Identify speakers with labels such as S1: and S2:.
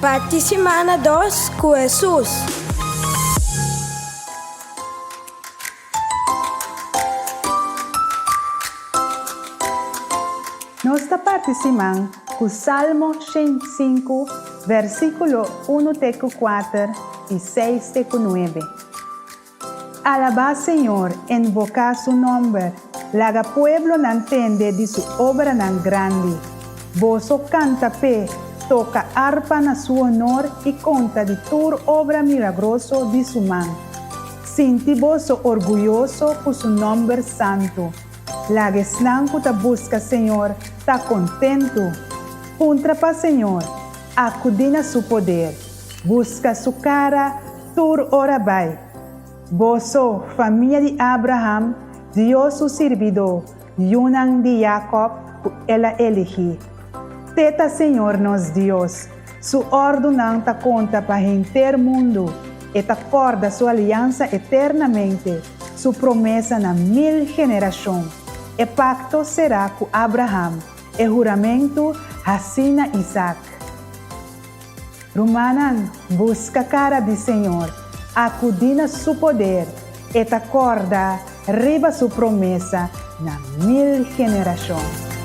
S1: Parti simana dos ku Hesus.
S2: Nos ta parti siman ku Salmo 105, versíkulo unu te ku kuater i seis te ku nuebe. Alabá Señor, invoká su nòmber, laga pueblonan tende di su obranan grandi. Boso kanta p'e, toka arpa na su honor i konta di tur obra milagroso di su man. Sinti boso orguyoso ku su nòmber santu. Laga esnan ku ta buska Señor ta kontentu. Puntra pa Señor, akudí na su poder, buska su kara Tur ora bai. Boso, famia di Abraham, Dios su sirbidó, yunan di Jakòb ku el a eligí. Te ta Señor nos Dios, su òrdunan ta konta pa henter mundu, e ta kòrda su aliansa eternamente, su promesa na mil generashon, e pakto será ku Abraham, e huramentu hasí na Isaac. Rumannan, buska kara di Señor, akudí na Su poder, E ta kòrda riba Su promesa na mil generashon.